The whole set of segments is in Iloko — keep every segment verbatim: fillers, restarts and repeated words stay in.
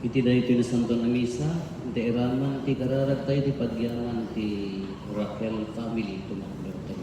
Iti daytoy nasantoan a misa, iti iraman ti kararagtayo ti pagyaman ti Raquel family, tumakdertayo.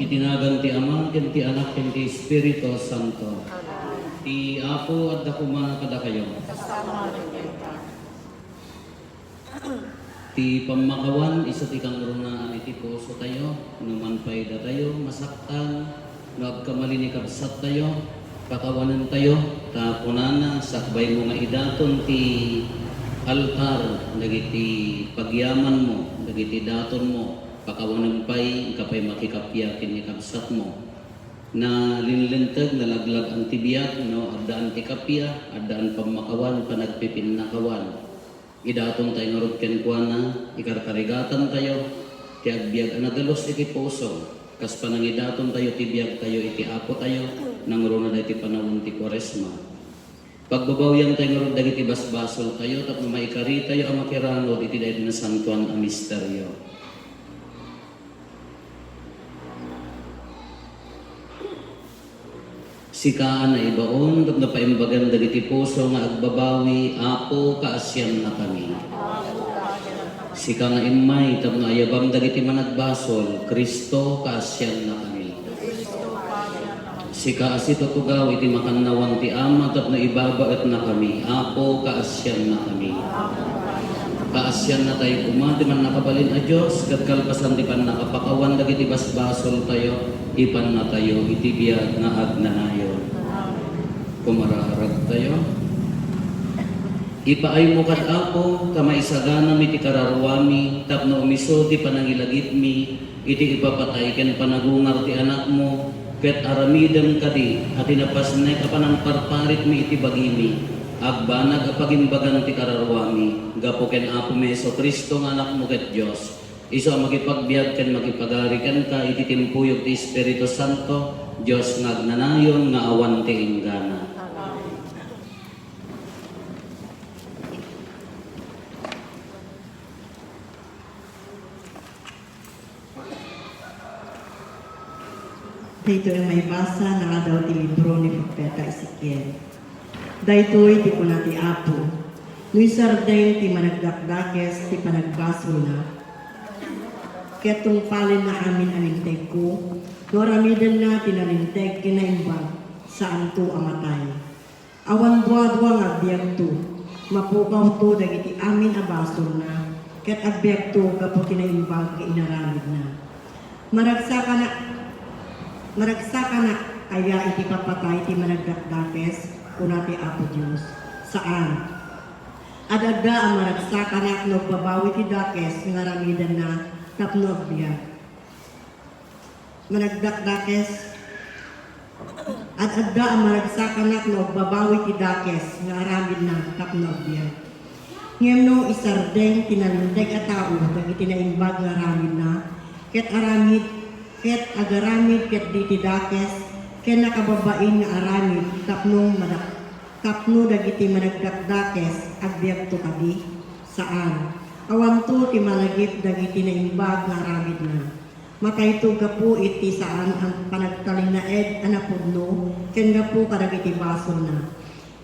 Iti nagan ti Ama, ken ti Anak, ken ti Espiritu Santo. Ti Apo adda koma kadakayo. Ti pammakawan isu ti kangrunaen iti pusotayo, no man pay datayo masaktan, no agkamali ni kabsattayo, pakawanentayo, ta kunana, sakbaymo nga idaton ti altar dagiti pagyamanmo, dagiti datonmo, pakawanem pay, inka pay makikappia ken ni kabsatmo. Nalinlinteg, nalaglag-an ti biag, no, addaan ti kappia, addaan pammakawan, panagpipinnakawan. Idatontayo ngarud kenkuana, ikarkarigatantayo ti agbiag a nadalus iti puso, kas panangidatontayo ti biagtayo iti Apotayo, nangruna daytoy panawen ti Kuaresma. Pagbabawiantayo ngarud dagiti basbasoltayo tapno maikaritayo a makiranud iti daytoy nasantoan a misterio. Sika a naibaon tapno paimbagan dagiti puso nga agbabawi, Apo, kaasiannakami. Sika nga immay tapno ayabam dagiti managbasol, Cristo, kaasiannakami. Sika a situtugaw iti makannawan ti Ama tapno ibabaetnakami, Apo, kaasiannakami. Kaasiannatayo koma ti Mannakabalin a Dios, ket kalpasan ti pannakapakawan dagiti basbasoltayo, ipannatayo iti biag nga agnanayon. Kumararagtayo. Ipaaymo kad, Apo, ta maisaganam iti kararuami tapno umiso ti panangilagipmi iti ipapatay ken panagungar ti Anakmo, ket aramidem kadi a ti napasnek a panangparparitmi iti bagimi, agbanag a pagimbagan ti kararuami, gapu ken Apomi Jesu-Cristo nga Anakmo ket Dios, isu a makipagbiag ken makipagari kenka iti timpuyog ti Espiritu Santo, Dios nga agnanayon nga awan ti inggana. Amen. Daytoy a maibasa nga adda iti libro ni Profeta Ezekiel. Daytoy ti kuna ti Apo, "No isardeng ti managdakdakes ti panagbasolna, ket tungpalenna amin a lintegko, no aramidenna ti nalinteg ken naimbag, saanto a matay." Awan duadua nga agbiagto. Mapukawto dagiti amin a basolna, ket agbiagto gapu ti naimbag nga inaramidna. Maragsakana-, maragsakanak aya iti papatay ti managdakdakes? Kuna ti Apo Dios. Saan. Ad-adda a maragsakanak no agbabawi ti dakes nga aramidenna tapno agbiag. Managdakdakes. Ad-adda a maragsakanak no agbabawi ti dakes nga aramidna tapno agbiag. Ngem no isardeng ti nalinteg a tao dagiti naimbag nga aramidna, ket aramid, ket agaramid ketdi ti dakes ken nakababain nga aramid tapno madak-, tapno dagiti managdakdakes, agbiagto kadi? Saan. Awanto ti malagip dagiti naimbag nga aramidna. Matayto gapu iti saan a panagtalinaed a napudno ken gapu kadagiti basolna.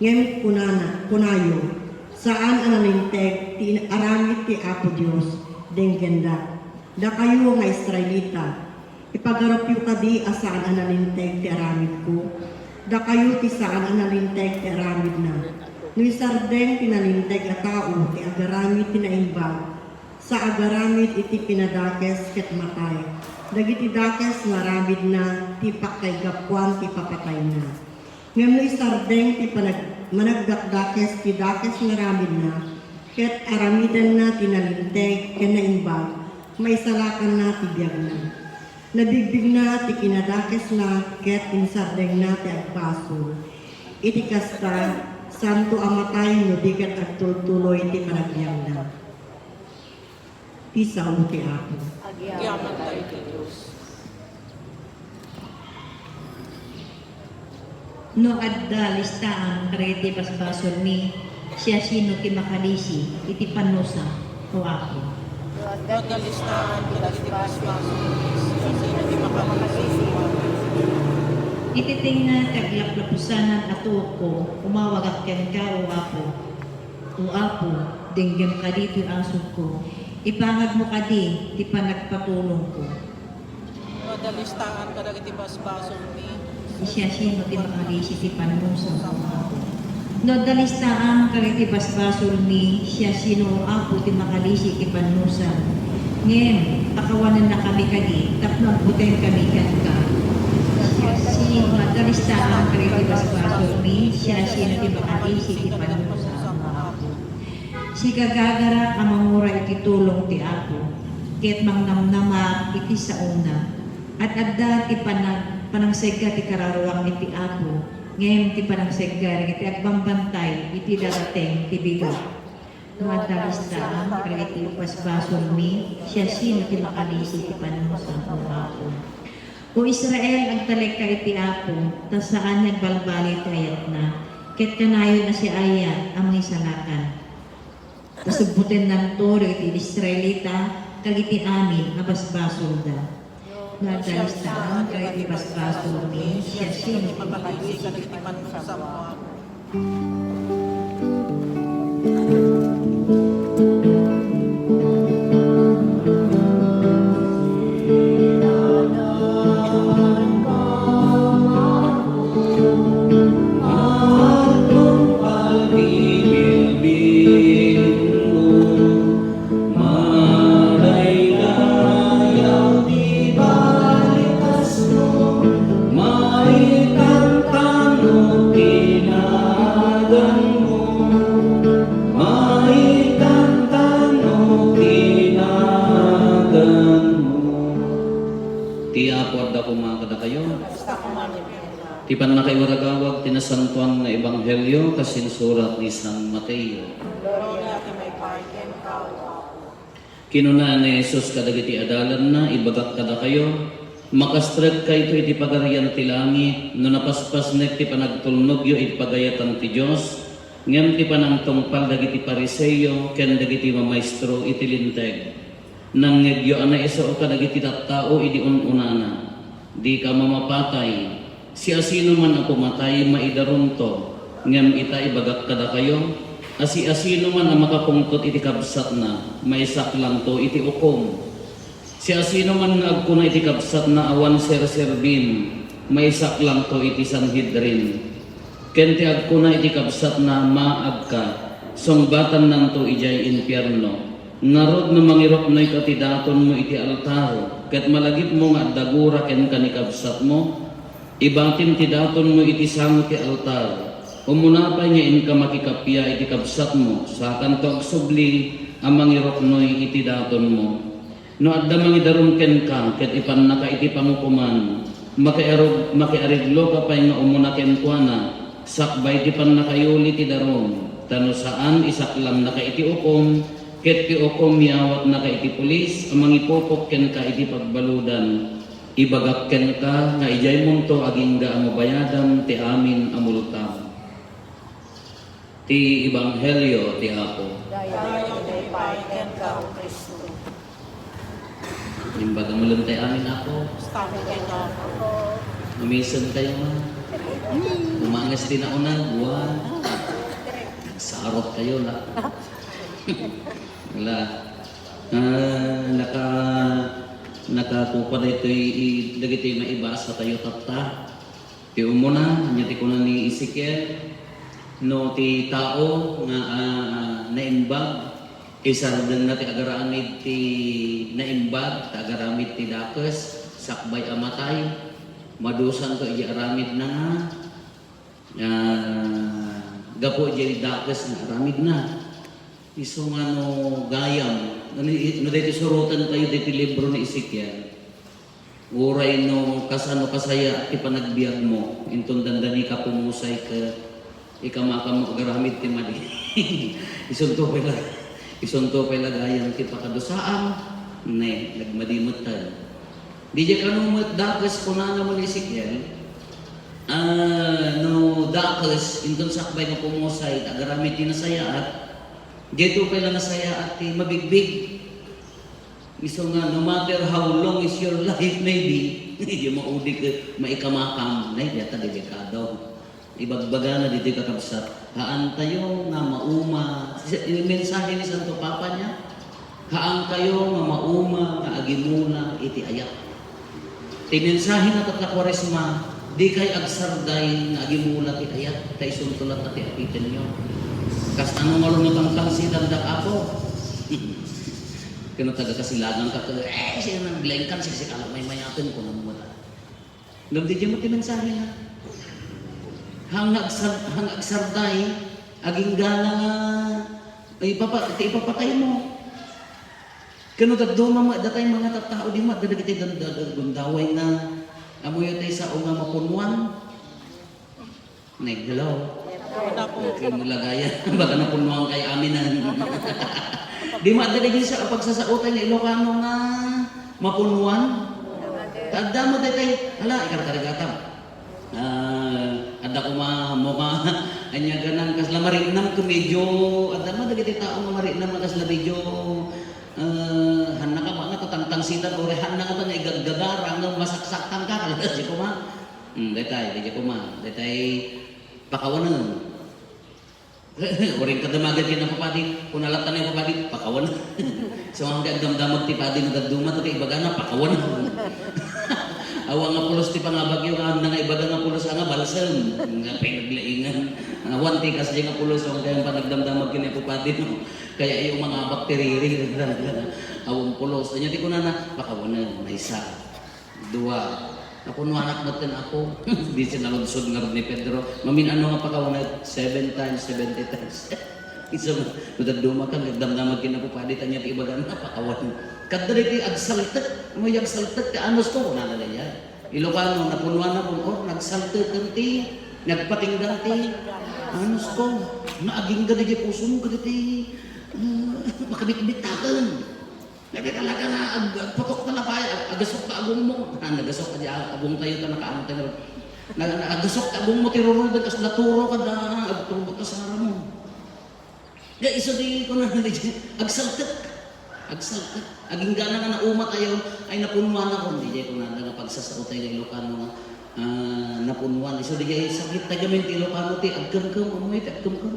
Ngem kunana, kunayo, "Saan a nalinteg ti in-, aramid ti Apo Dios," denggendak. Dakayo nga Israelita, ipagarupyo kadi a saan a nalinteg ti aramidko? Dakayo ti saan a nalinteg ti aramidna. No isardeng ti nalinteg a tao ti agaramid ti naimbag, sa agaramid iti pinadakes ket matay. Dagiti dakes nga aramidna ti pakaigapuan ti papatayna. Ngem no isardeng ti panag-, managdakdakes ti dakes nga aramidna, ket aramidenna ti nalinteg ken naimbag, maisalakanna ti biagna. Nabigbigna ti kinadakesna ket insardengna ti agbasol. Iti kasta, santo a matay no di ket agtultuloy ti panagbiagna. Ti sao ti Apo. Agyaman tayo ti Dios. No adda listaam kadagiti basbasolmi, siasino ti makalisi iti pannusa, O Apo? No adda listaam kadagiti basbasolmi, siasino ti makalisi? Iti tengnga ti aglaplapusanan a tuokko, umawagak kenka, O Apo. O Apo, denggem kadi toy asugko, ipangagmo kadi ti panagpatulongko. No adda listaam kadagiti basbasolmi, siasino ti makalisi ti pannusa, O Apo? No adda listaam kadagiti basbasolmi, siasino, O Apo, ti makalisi ti pannusa? Ngem pakawanennakami kadi tapno agbutengkami kenka. Siasino, no adda listaam kadagiti basbasolmi, siasino ti makalisi ti pannusa, O Apo? Sika gagarak a mangura iti tulong ti Apo, ket mangnamnamaak iti saona. Ad-adda ti panag-, panangsegga ti kararuang iti Apo, ngem ti panangsegga dagiti agbambantay iti darateng ti bigat. No adda listaam kadagiti basbasolmi, siasino ti makalisi ti pannusa, O Apo? O Israel, agtalekka iti Apo, ta saan nga agbalbaliw ti ayatna, ket kanayon a siaayat a mangisalakan. Ta subbutennanto dagiti Israelita kadagiti amin a basbasolda. No adda listaam kadagiti basbasolmi, siasino ti makalisi kadagiti pannusa, O Apo? Madaydayaw ti balikas. Maitan tano ti naganmo, maitan tano ti naganmo. Ti Apo adda koma kadakayo. Ti pannakaiwaragawag ti nasantoan nga ebanghelio kas insurat ni San Mateo. Gloria ti maipaay kenka, O Apo. Kinuna ni Jesus kadagiti adalanna, "Ibagak kadakayo, makastrekkayto iti Pagarian ti Langit no napaspasnek ti panagtulnogyo iti pagayatan ti Dios, ngem ti panangtungpal dagiti Fariseo ken dagiti mamaestro iti Linteg. Nangngegyo a naisao kadagiti tattao idi un-unana. Dika mamapatay. Siasinoman a pumatay, maidarumto. Ngem ita, ibagak kadakayo a siasinoman a makapungtot iti kabsatna, maisaklangto iti ukom. Siasinoman nga agkuna iti kabsatna, 'Awan serserbim,' maisaklangto iti Sanhedrin. Ken ti agkuna iti kabsatna, 'Maagka,' sungbatannanto idiay impierno. Ngarud, no mangiruknoyka ti datonmo iti altar, ket malagipmo nga adda gura kenka ni kabsatmo, ibatim ti datonmo iti sango ti altar. Umuna pay nga inka makikappia iti kabsatmo, sakanto agsubli a mangiruknoy iti datonmo. No adda mangidarum kenka ket ipannaka iti pangukoman, makiarug-, makiarigloka pay nga umuna kenkuana, sakbay ti pannakayuli ti darum. Ta no saan, isaklannaka iti ukom, ket ti ukom, yawatnaka iti pulis a mangipupok kenka iti pagbaludan. Ibagak kenka nga idiaymonto agingga a mabayadan ti amin a multam. Ti Ebanghelio ti Apo. Dayaw ti maipaay kenka, O Cristo. Imbag a mulem tayo amin, Apo. Stop it, Apo. Mamisem tayo, ma. Umanges ti naunag, wa. Nagsarot tayo, la. Wala. Ah, naka-, nakakupa daytoy i-, dagitoy maibasa tayo tatta. Ti umuna, ania ti kuna ni Ezekiel, no ti tao nga, ah, naimbag, Isardengna ti agaramid ti naimbag, ti agaramid ti dakes, sakbay a matay, madusanto iti aramidna nga, ah, gapu iti dakes nga aramidna. Isu nga no gayam, no, no daytoy suroten tayo daytoy libro ni Ezekiel, uray no kasano kasayaat ti panagbiagmo, inton dandani ka pumusay ket ikamakam agaramid ti madi. Isunto pay la, isunto pay la gayam ti pakadusaam, ne, nagmadi metten. Didiay kano met dakes, kunana met ni Ezekiel, ah, no dakes, inton sakbay nga pumusay, ti agaramid ti nasayaat, daytoy pay la nasayaat ti mabigbig. Isu nga, no matter how long is your life, maybe, medyo maudi ka, maikamakam, nay, diyata delikado. Ibagbagana ditoy kakabsat, haantayo nga mauma, mensahe ni Santo Papa niya, haankayo nga mauma nga agimula iti ayat. Ti mensahe na tatta Kuaresma, dikay agsarday nga agimula ti ayat, ta isunto latta ti apitenyo. Kasano nga rumutangtang sitan dak, Apo? Ken no taga-Kasilagan ka, eh, siya nang lengkan, siksik, alam, may mayaten ko nang mula. Ngem di mo ti mensahe na. Hang agsar-, hang agsarday, agingga na nga, ay, papa-, ti ipapatay mo. Ken no dadduma met datay mga tattao, di met, dagiti gunda-, gundaway nga, amoyo tay sao nga mapunuan. Nay, hello? Okay, mulagaya. Baka napunuan kay aminan. Di met, dagiti sa pagsasautay nga Ilocano nga mapunuan. Ta adda met daytay, hala, ikarkarigatan. Ah, adda koma, mo ka, anya ganan, kasla marinam, ket medyo, adda met dagiti tao nga marinam, nga kasla medyo, ah, hanna ka ba nga tatangtangsitan, uray hanna ka ba nga igaggagara, nga masaksaktan ka, kalabas di koma. Hmm, daytay, daytay koma, daytay pakawanen. Uray kadamagan ken ni Apo Padi, kuna latta ni Apo Padi, pakawan. So, hanggang agdamdamag ti padi nga dadduma, ta ibagana, pakawan. Awan nga pulos ti pangabagyo, nga, nga ibaga nga pulos, nga balsam. Nga pay naglaingan. Awan ti kasdi nga pulos, hanggang panagdamdamag ken ni Apo Padi, no? Kaya iyo mangabak ti riri, awan pulos. Anya ti kunana, pakawanen, maysa. Dua. Napunuanak met ken Apo. Di sinaludsod ngarud ni Pedro. Mamin-ano nga pakawanen? Seven times, seventy times. Isu nga, no dadduma ka, agdamdamag ken Apo Padi, ta ania ti ibagana, pakawan. Kadda daytoy agsaltek. Ammom ti agsaltek ti anus ko, kunana daydiay. Ilocano, napunuanakon, or nagsalteken ti, nagpatinggan ti anus ko. Nga agingga daydiay pusom, kadagiti, mm, makabitbittaken. Dagiti talaga nga ag-, agputok ta la pay, ag-, agasok ta agungmo. Ah, nagasok ta di a-, agungtayo ta nakaano tayo. Na, na, agasok ta agungmo ti ruruden kasla turo kada agturbot ta saramon. Nga isu di ko na, agsaltek. Agsaltek. Agingga na nga nauma tayo, ay napunuanakon. Di ko na nga pagsasautay nga Ilocano nga, ah, napunuan. Isu di sakit tayo gamin ti Ilocano ti agkemkem, amoy ti agkemkem.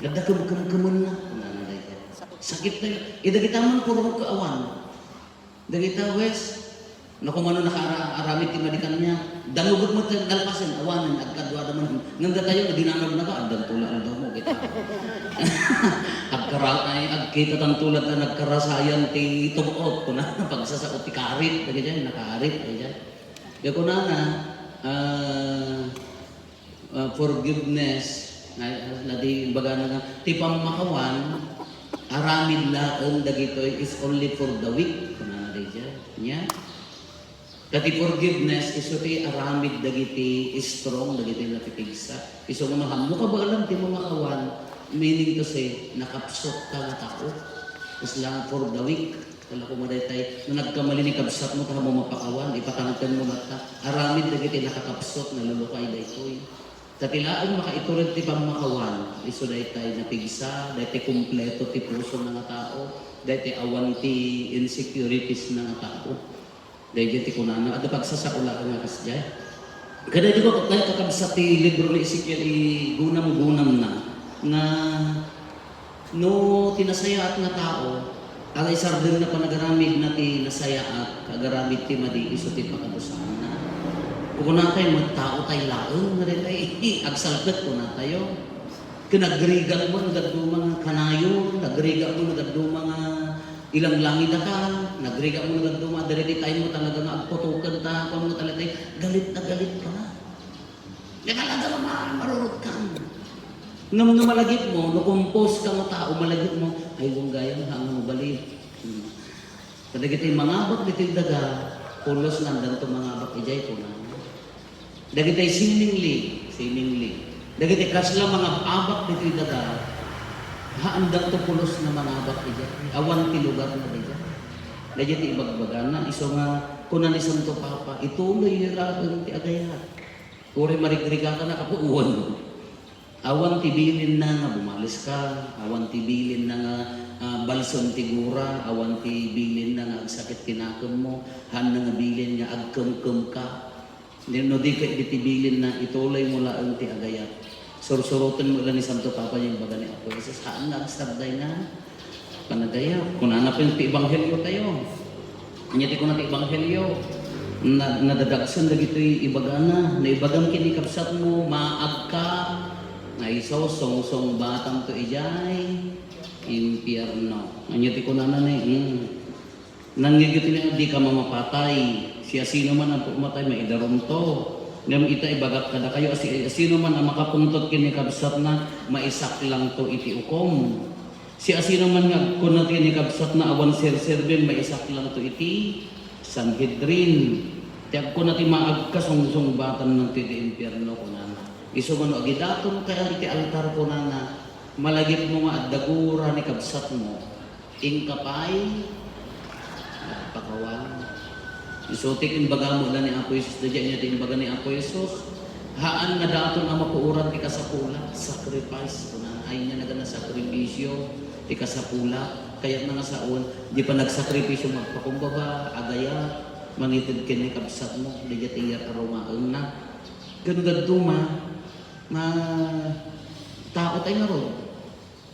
Adda kemkemkemenna. Kunana daydiay. Sakit tayo. Idagita man puro kaawan. Dagita, wes, no kumano nakaara-, aramid ti madi kaniak. Danugek met ti nalpasen, awanen, agkaduada man. Ngem datayo, dinanogna ka, addanto la aldaw mo, kita. Agkara-, ay, agkita tanto la ta nagkarasayan ti tug-ot, kuna, pagsasao ti karit, dagiti, nakarit, dagiti. Kaya kunana, ah, Ah, forgiveness, ay, ah, na di, imbagana nga, ti pammakawan, aramid laeng dagitoy is only for the weak, kunana daydiay. Nya? Ta ti forgiveness, isu ti aramid dagiti strong, dagiti napipigsa. Isu nga no, ammo kabaelan ti mamakawan, meaning to say, nakapsut ka nga tao. Kasla for the weak. Kala ko mo daytay, no nagkamali ni kabsatmo, ta mo mapakawan, ipatangken mo latta. Aramid dagiti nakakapsut, nalulukay daytoy. Ta ti laeng makaitured ti pammakawan, isu daytay napigsa, daytay kompleto ti puso na nga tao, daytay awan ti insecurities na nga tao. Daydiay ti kunana, adda pagsasao laeng nga kasdiay. Kadaydi ko, daytoy kakabsat ti libro ni Ezekiel, igunam-gunamna, nga no ti nasayaat nga tao, ala isardengna panagaramidna ti nasayaat, agaramid ti madi, isu ti pakadusaanna. Kunatay met, tao tay laeng, nga daytay, agsaltek, kunatayo. Ken agrigat mo no dadduma nga kanayon, agrigat mo no dadduma nga ilanglangidaka, agrigat mo no dadduma, dagiti time mo talaga nga agputoken ta, kuan mo talaga, galit na galit ka. Nga talaga nga ma-, marurot ka. Ngem no malagip mo, no compose ka nga tao, malagip mo, "Ay, wen gayam, haan nga mabalin." Hmm. Kadagiti mangabak ditoy daga, pulos nga addanto mangabak idiay kunana. Dagiti seemingly, seemingly. Dagiti kasla mangab-abak ditoy daga, haandanto pulos nga mangabak idiay. Awan ti lugarna idiay. Dagiti ibagbagana, isu nga kuna ni Santo Papa, "Ituloy laeng ti agayat." Uray marigrigaka na kapuuan. Awan ti bilinna nga bumaleska, awan ti bilinna nga, ah, balsem ti gura, awan ti bilinna nga agsakit ti nakemmo, haanna nga bilin nga agkemkemka. No, no di ket iti bilinna, ituloy mo laeng ti agayat. Sursuroten mo la ni Santo Papa nga imbaga ni Apo Jesus, haan nga agsardayna. Panagayat, kunana pen ti ebanghelio tayo. Ania ti kuna ti ebanghelio? Na-, nadadagsen dagitoy ibagana. Naibagam ken ni kabsatmo, maagka, nga isu, sungsungbatamto idiay impierno. Ania ti kunana ni? Hmm. Nangngegyo ti na, "Dika mamapatay. Siasinoman a pumatay, maidarumto." Ngem ita, ibagak kadakayo, asi-, asinoman a makapungtot ken ni kabsatna, maisaklangto iti ukom. Siasinoman nga agkuna ken ni kabsatna, "Awan serserbim," maisaklangto iti Sanhedrin. Ti agkuna ti maagka, sungsungbatanto iti impierno, kunana. Isu nga no agidatonka iti altar, kunana, malagipmo nga adda gura ni kabsatmo, inka pay nagpakawan. Isu ti imbagamo la ni Apo Jesus, daydiay ania ti imbaga ni Apo Jesus, "Haan nga daton a mapuoran ti kasapulat, sacrifice." Kunana, ay nia nagana sakripisio ti kasapulat. Kayatna nga saon, di panagsakripisio, magpakumbaba, agayat, mangited ken ni kabsatmo, daydiay ti iyat a rumaenna. Ken dadduma, ma-, tao tay ngarud.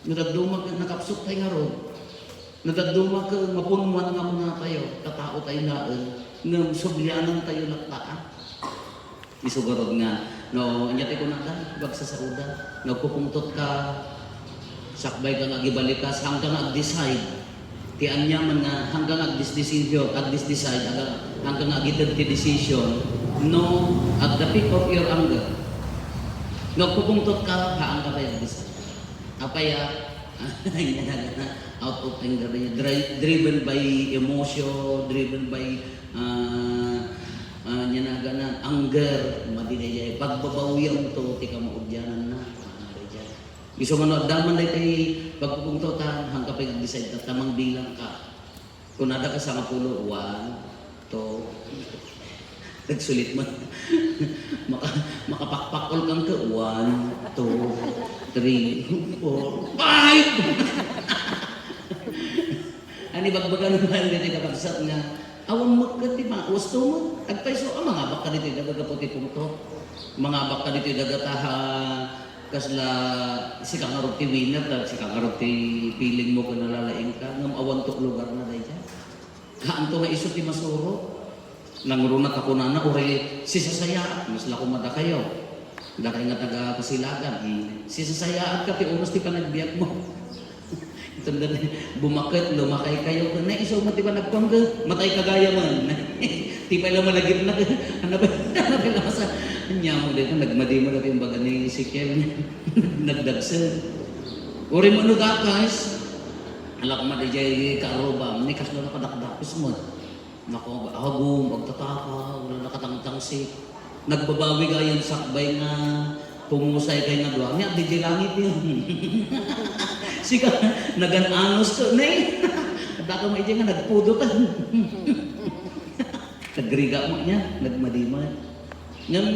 No dadduma ket nakapsut tay ngarud. No dadduma ket mapunnuan nga kunatayo, ta tao tay laeng, ngem sublianantayo latta. Isu garud nga, no, ania ti kunada, agsasaoda, no agpupungtot ka, sakbay ka nga agibalikas, haanka nga ag-decide. Ti aniaman nga, haanka nga agdisdesisyon, agdisdeside, aga, haanka nga agited ti decision, no, at the peak of your anger. No agpupungtot ka, haanka pay ag-decide. Apay a, out of anger, dri-, driven by emotion, driven by, ah, ah, ania nagana, anger, madi daydiay. Pagbabawianto ti kamaudiananna, ah, daydiay. Isu nga no adda man daytoy pagpupungtotan, haanka pay ag-decide, tatta, mangbilang ka. Kunada ka sangapulo, one, two. Nagsulit man. Maka-, makapakpakol kang ka, one, two, three, four, five! Ani, bagbaga naman ditoy kakabsat nga, awan met ket ti ma-, wasto met. Agpayso, ah, mangabak ka ditoy daga gapu ti pungtot. Mangabak ka ditoy daga ta ha, kasla, sika ngarud ti winner, ta sika ngarud ti feeling mo ken nalalaing ka, ngem awanto lugarna daydiay. Haanto nga isu ti masuro. Nangruna ta kunana, uray sisasayaat, mas la koma dakayo. Dakay nga taga Kasilagan, eh, sisasayaat ka ti oras ti panagbiag mo. Tanda na, bumaket, lumakay kayo. Na isu mo ti panagkuan ka, matay ka gayam man. Ti pay la malagip na ka. Ano ba? Ano ba la masa? Anya mo dito, nagmadi mo dati yung baga ni Ezekiel. Nagdagsen. Uri mo no dakas. Alak ma di jay kaarubam, ni kasla nakadakdakes mo. Nako, agum, agtataka, wala nakatangtangsik. Nagbabawi gayam sakbay nga pumusay kay nga dua. Nya, di jay langit yun. Sika, nagan-anos to, ne? Adda ka maidi nga nagpudotan. Nagriga mo niya, nagmadiman. Ngem,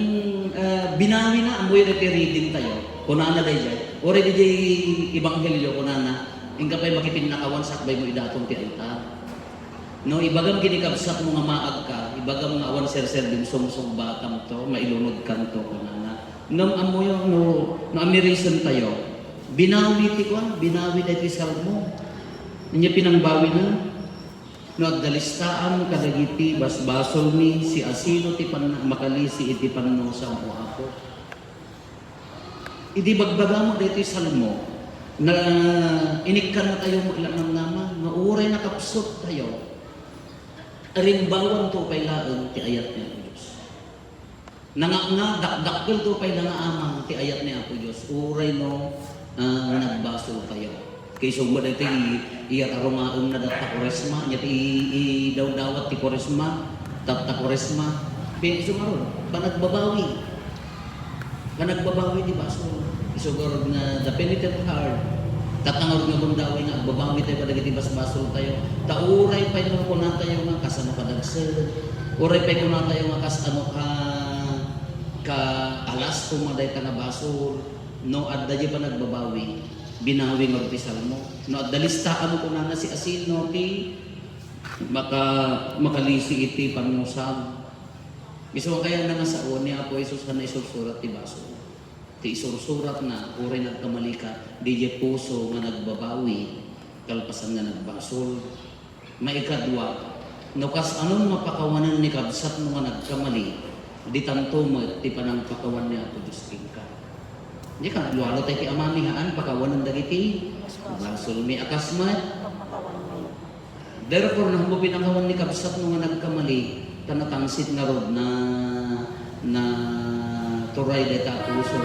ah, binawi na, ammoyo daytoy reading tayo. Kunana daydiay. Uray daydiay ebanghelio, kunana, inka pay makipinnakawan sakbay mo idaton ti altar. No, ibagam ken ni kabsatmo nga maagka, ibagam nga awan serserbim, sungsungbatamto, mailunodkanto, kunana. Ngem ammoyo, no, no amirisen tayo, binawi ti kuan, binawi daytoy Salmo. Ania pinangbawina? No agdalistaan kadagiti basbasolmi, siasino ti pan-, makalisi iti pannuosam, O Apo? Idi bagbaga met daytoy Salmo, na inikkannatayo met la namnama nga uray nakapsuttayo, rimbawanto pay laeng ti ayat ni Apo Dios. Nangangna, dakdakkelto pay la nga amang ti ayat ni Apo Dios, uray no, ah, nagbasoltayo. Kay isu met daytoy iyat a rumaemna tatta Kuaresma, nya ti i-, idawdawat ti Kuaresma, tatta Kuaresma. Kay isu ngarud, panagbabawi. Panagbabawi ti basol. Isu ngarud nga the penitent heart. Tatta ngarud nga gundaway nga agbabawi tayo kadagiti basbasoltayo. Ta uray pay no kunatayo nga kasano kadagsen. Uray pay kunatayo nga kasano ka, ka alas koma dayta nga basol. No adda diay panagbabawi, binawi ngarud ti Salmo. No adda lista, ano kunana, siasino ti maka-, makalisi iti pannusag. Isu kayatna nga sao ni Apo Jesus a naisursurat ti basol. Ti isursuratna, uray nagkamalika, diay puso nga nagbabawi, kalpasan nga nagbasol. Maikadua, no kasano nga pakawanen ni kabsatmo nga nagkamali, ditanto met ti panangpakawan ni Apo Dios kenka. Diak, lualo tayo ti amami, haan, pakawanen dagiti basolmi a kas met. Therefore, no, haanmo pinakawan ni kabsatmo nga nagkamali, ta natangsit ngarud, na, naturay dayta a puso.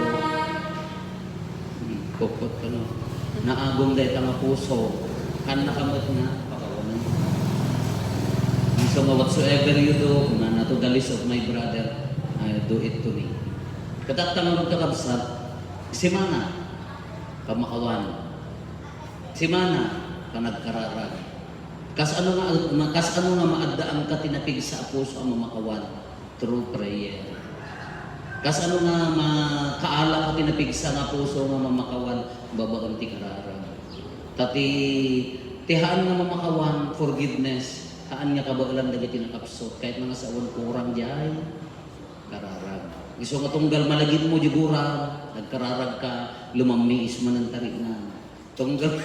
Hmm, pupot ka, no? Naagum dayta nga puso. Kaannaka met nga pakawanen. Isu nga, "Whatsoever you do," kunana, "to the least of my brother, I do it to me." Ket tatta ngarud, kakabsat, simana, pamakawan. Simana, panagkararag. Kasano nga, ma-, kasano nga maaddaanka ti napigsa a puso a mamakawan? Through prayer. Kasano nga makaalaka ti napigsa nga puso nga mamakawan? Babaen ti kararag. Ta ti, ti haan nga mamakawan, forgiveness, haan nga kabaelan dagiti nakapsut. Kayatna nga sawen, kurang diay kararag. Isu nga tunggal malagipmo diay guram, nagkararagka, lumammiis manen tarigna. Tunggal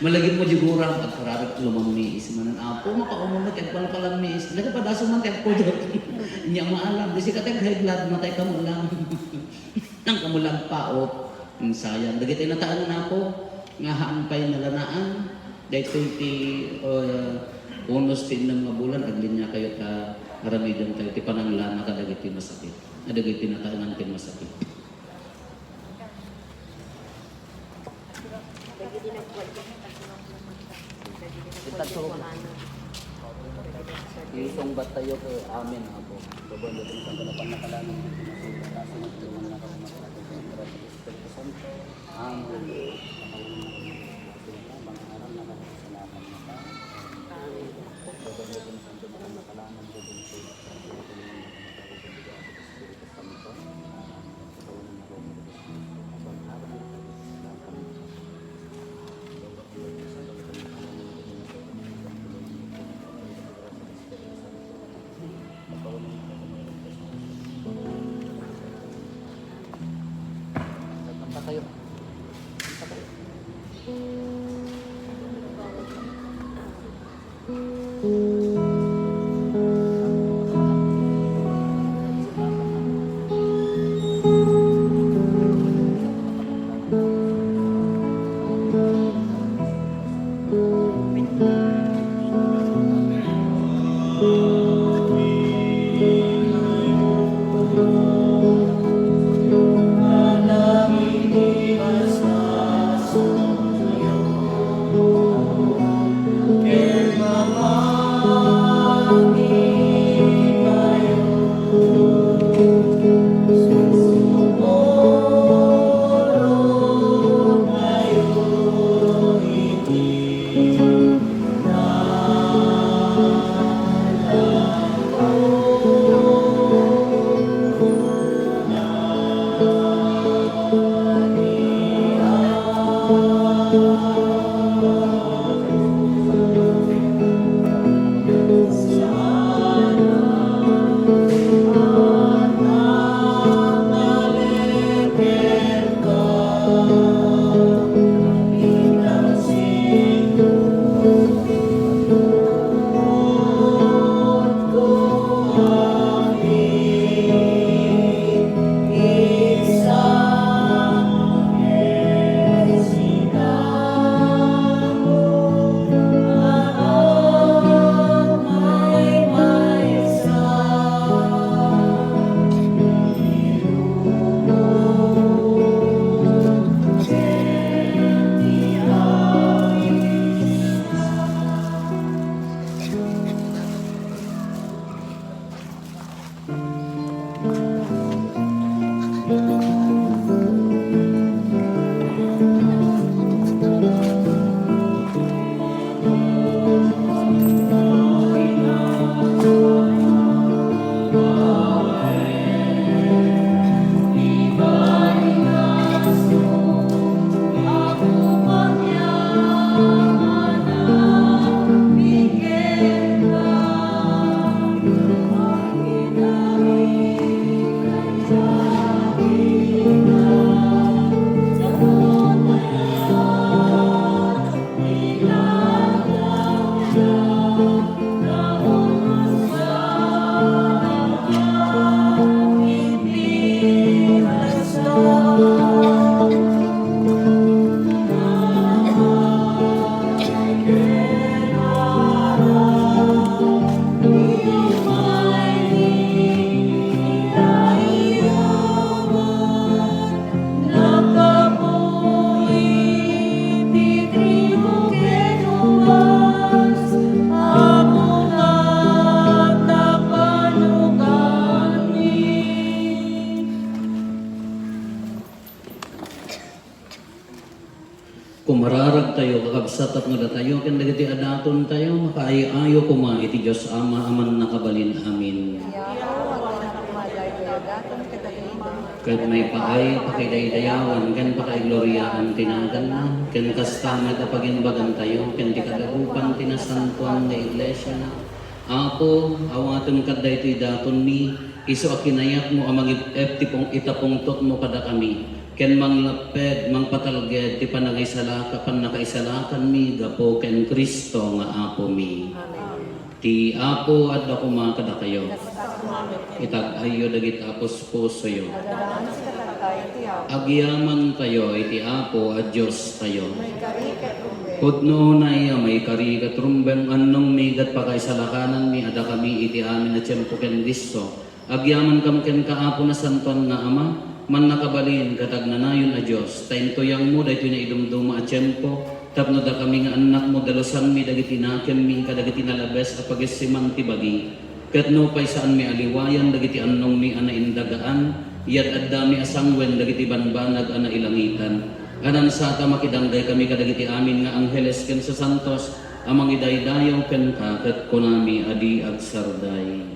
malagipmo diay guram, agkararag, lumammiis manen. Apo, makaumuna ti agpalpalammiis. Nagpadaso man ti agpudot. Nya maalam, di sika ti ag-high blood, matay ka mo lang. Nang kamo lang paot. Sayang. Dagiti nataengan, Apo, nga haan pay nalanaan. Daytoy ti, uh, unos ti innem nga bulan, agliniakayo ta aramidentayo ti pananglana kadagiti masakit. Kadagiti nataengan ti masakit. Isungbattayo ket amin, Apo. Babaen daytoy nga pannakalangen, Espiritu Santo. Amen. Kanta kayo. Kanta kayo. Kumararagtayo, kakabsat, tapno datayo ken dagiti adatontayo makaay-ayo koma iti Dios Ama a Mannakabalin. Amin. Apo, agna koma daytoy a daton ket agima. Ket maipaay, pakidaydayawan, ken pakaigloriaan ti naganna, ken kasta met a pagimbagantayo ken ti kadagupan ti nasantoan nga Iglesia. Apo, awatem kad daytoy datonmi, isu a kinayatmo a mangib-ep ti pung-, ita pungtotmo kadakami, ken manglapped, mangpatalged ti panangaisalaka-, pannakaisalakanmi gapu ken Cristo nga Apomi. Amen. Ti Apo adda koma kadakayo. Itag-ayyo dagiti apuspusoyo. Agyamantayo iti Apo a Diostayo. Pudno unay a maikari ket rumbeng, annongmi ket pakaisalakananmi a dakami iti amin a tiempo ken disso. Agyamankam kenka, Apo, nasantoan nga Ama, mannakabalin ket agnanayon a Dios, ta intuyangmo daytoy naidumduma a tiempo tapno dakami nga annakmo dalusanmi dagiti nakemmi kadagiti nalabes a pagisiman ti bagi. Ket nupay saanmi a liwayan dagiti annongmi a naindagaan, yad-addami a sanguen dagiti banbanag a nailangitan, a nansata makidanggay kami kadagiti amin nga angheles ken sasantos a mangidaydayaw kenka, ket kunami a di agsarday.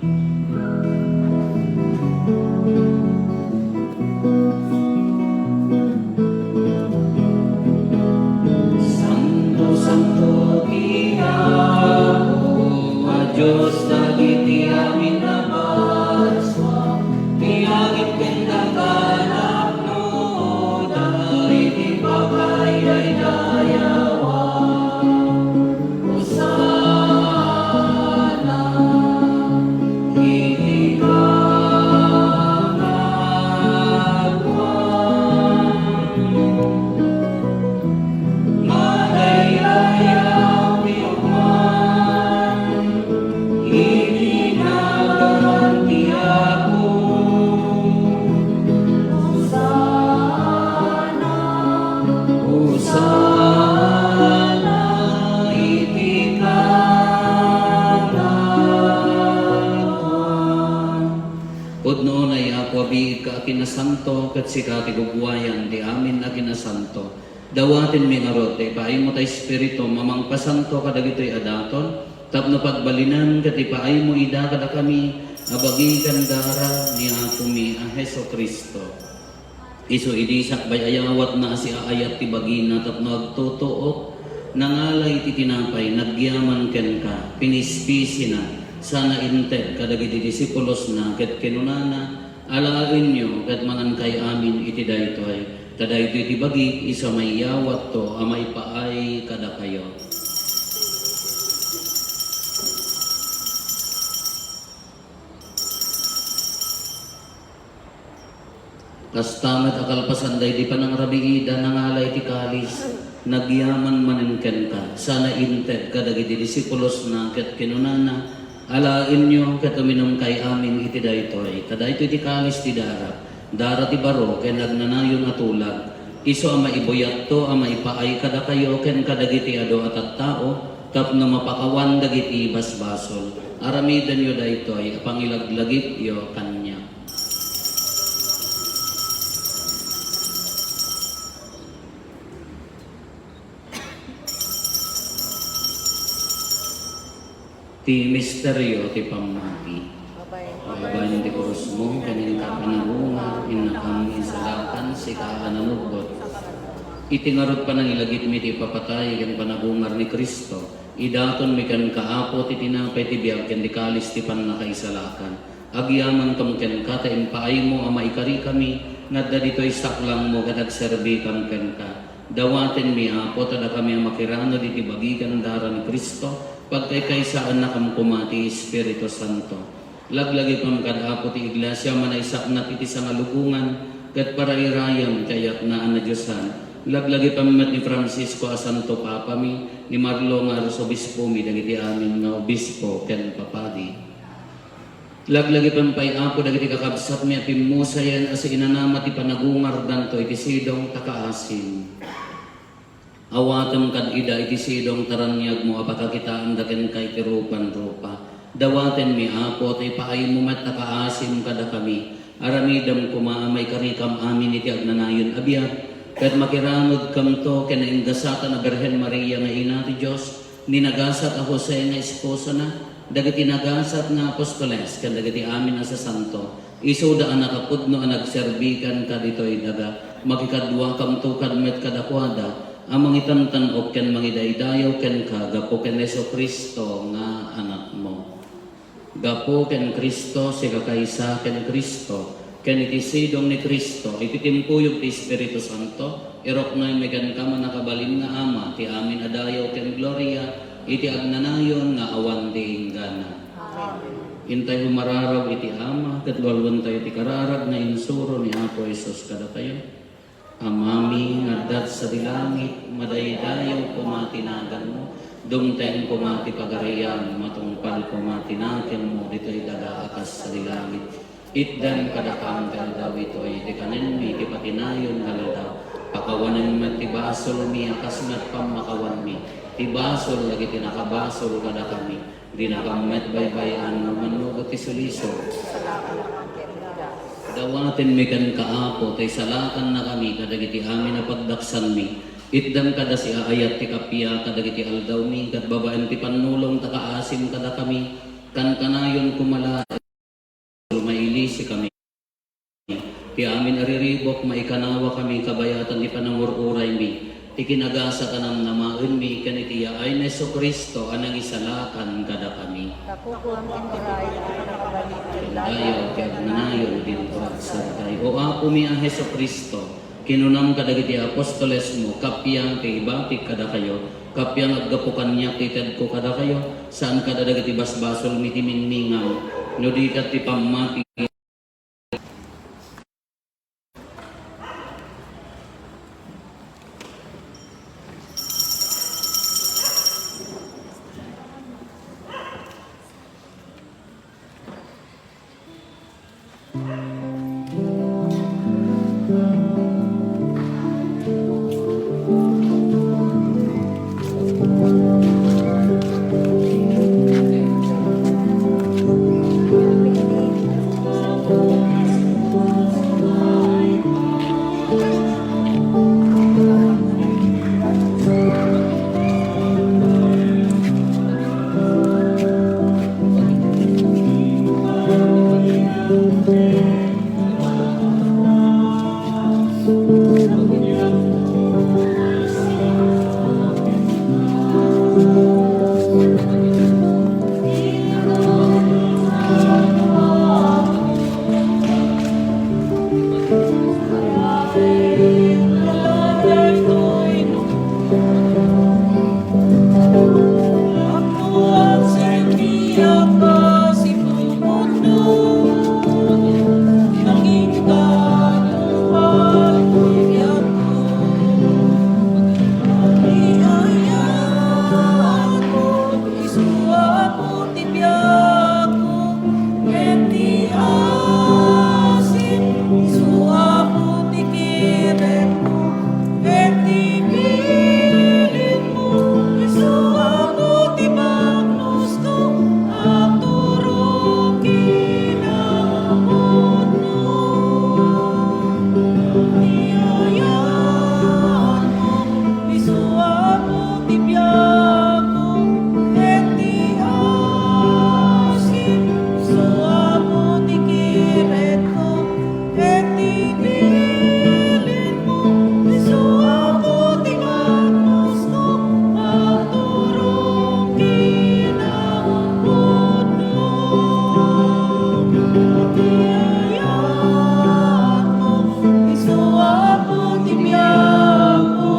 Santo, santo ti Apo a Dios dagiti amin a basol, ti langit ken daga napno iti pakaidaydayawan. Hosanna iti kangatoan. Madaydayaw ti umay iti nagan ti Apo. Hosanna, Hosanna iti kangatoan. Pudno unay, Apo, a biigka a kinasanto, ket sika ti gugwayan ti amin a kinasanto. Dawatenmi ngarud ti ipaaymo ti Espiritum a mangpasanto kadagitoy a daton, tapno pagbalinen ket ipaaymo ida kadakami a bagi ken dara ni Apomi a Jesu-Cristo. Isu idi sakbay a yawatna a siaayat ti bagina tapno agtutuok, nangala iti tinapay, nagyaman kenka, pinispisina, sana inted kadagiti disipulosna, ket kinunana, Alaenyo ket mangankay amin iti daytoy, ta daytoy ti bagik, isu a maiyawatto a maipaay kadakayo. Kasta met a kalpasan daydi panangrabiida, nangala iti kalis, nagyaman manen kenka, sana inted kadagiti disipulosna, ket kinunana, Alaenyo ket uminumkay amin iti daytoy, ta daytoy ti kalis ti darag, dara ti baro ken agnanayon a tulag, isu a maibuyatto a maipaay kadakayo ken kadagiti adu a tattao tapno mapakawan dagiti basbasol. Aramidenyo daytoy a pangilaglagipyo kaniak. Ti misterio ti pammati. Babaen ti krusmo ken inka panagungar, innakam nga insalakan, sika a nanubot. Iti ngarud panangilagipmi ti ipapatay ken panagungar ni Cristo, idatonmi kenka, Apo, ti tinapay ti biag ken ti kalis ti pannakaisalakan. Agyamankam kenka ta impaaymo a maikarikami nga adda ditoy saklangmo ket agserbikam kenka. Dawatenmi, Apo, ta dakami a makiranud iti bagi ken dara ni Cristo, pagkaykaysaennakam koma ti Espiritu Santo. Laglagipem kad, Apo, ti Iglesia a manaysaknak iti sangalubongan ket parairayam ti ayatna a nadiosan. Laglagipem met ni Francisco a Santo Papami, ni Marlo nga Arsobispomi, dagiti amin nga obispo ken papadi. Laglagipem pay, Apo, dagiti kakabsatmi a pimmusayen a siinanama ti panagungardanto iti sidong ta kaasim. Awatem kad ida iti sidong ta raniagmo a pakakitaanda kenka iti rupanrupa. Dawatenmi, Apo, ta ipaaymo met a kaasim kadakami. Aramidem koma a maikarikam amin iti agnanayon a biag, Ket makiranudkamto ken naingasatan a Birhen Maria nga Ina ti Dios, ni nagasat a Jose nga esposona, dagiti nagasat nga apostoles, ken dagiti amin a sasanto, isuda a nakapudno a nagserbi kenka ditoy daga. Makikaduakamto kad-, met kadakuada a mangitantan-ok ken mangidaydayaw kenka gapu ken Jesu-Cristo nga Anakmo. Gapu ken Cristo, sikakaysa ken Cristo, ken iti sidong ni Cristo, iti timpuyog ti Espiritu Santo, iruknoymi kenka, mannakabalin nga Ama, ti amin a dayaw ken gloria, iti agnanayon nga awan ti inggana. Amen. Intay umararaw iti Ama, ket lualuentayo ti kararag nga insuro ni Apo Jesus kadatayo. Amami nga adda sadi langit, madaydayaw koma ti naganmo, dumteng koma ti pagariam, matungpal koma ti nakemmo ditoy daga a kas sadi langit. Itdem kadakam ti aldaw itoy ti kanenmi ti patinayon nga aldaw. Pakawanem met ti basolmi a kas met pammakawanmi ti basol dagiti nakabasol kadakami. Dinakam met baybay-an no mannugot ti sulisog. Dawatenmi kenka, Apo, ta isalakannakami kadagiti amin a pagdaksanmi. Itdem kada siaayat ti kappia kadagiti aldawmi, ket babaen ti pannulong ta kaasim kadakami, kankanayon koma laeng, mailisikami. Ti amin a riribuk, maikanawakami kabayatan ti panangur-uraymi, ti kinagasat a namnamaenmi ken iti yaay ni Jesu-Cristo a nangisalakan kadakami. Kakukuam ti uray, a nakabalik ken dayaw ti agnanayon dinto agsartay. O Apomi a Jesu-Cristo, kinunam kadagiti apostolesmo, kappia ti ibatik kadakayo, kappia nga aggapu kaniak ti itedko kadakayo, saan kada dagiti basbasolmi ti minningam, no di ket ti pammati. Isu Apo ti biagko, ken ti asim. Isu Apo ti kirekko, ken ti bilinmo. Isu Apo ti bagnosko, agturong kinapudno. Ti ayatmo, Isu Apo ti biagko, ket ti asim. Isu Apo ti kirekko, ket ti bilinmo. Isu Apo ti bagnosko, agturong kinapudno. Ti ayatmo, Isu Apo ti biagko,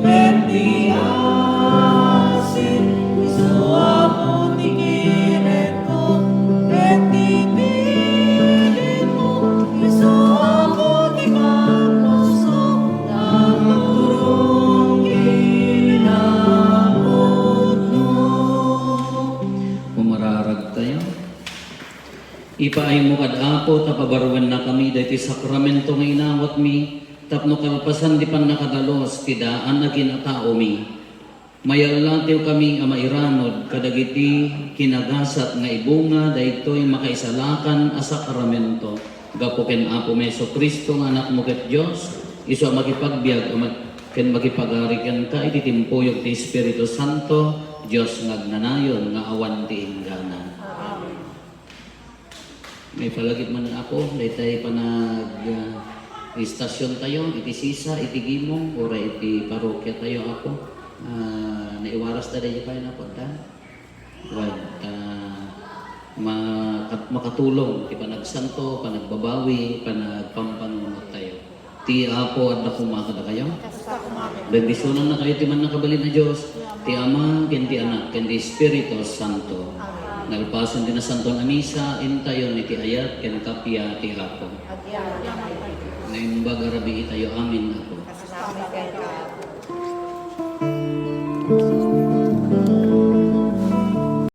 ket ti asim. Isu Apo ti kirekko, ket ti bilinmo. Isu Apo ti bagnosko, agturong kinapudno. Umararagtayo. Ipaaymo kad Apo ta pabarruennakami daytoy sakramento nga inawatmi, tapno kalpasan ti pannakadalus ti daan a kinataomi. Mayallatiwkami a mairanod kadagiti kinagasat nga ibunga daytoy makaisalakan a sakramento. Gapu ken Apomi Jesu-Cristo nga Anakmo ket Dios, Isu a makipagbiag a mag-, ken makipagari kenka iti timpuyog ti Espiritu Santo, Dios nga agnanayon nga awan ti inggana. Amen. Maipalagip man, Apo, daytay panag, ah, istasyon tayo iti Sisa, iti Gimong, uray iti parokia tayo, Apo. Ah, naiwaras ta daydi pay, Apo, ta? Wen, ta maka-, makatulong ti panagsanto, panagbabawi, panagpampanunot tayo. Ti Apo adda koma kadakayo. Bendisionannakayo ti Mannakabalin a Dios, ti Ama, ken ti Anak, ken ti Espiritu Santo. Nalpasen ti Nasantoan a Misa, intayon iti ayat ken kappia ti Apo. Naimbag a rabii tayo amin, Apo.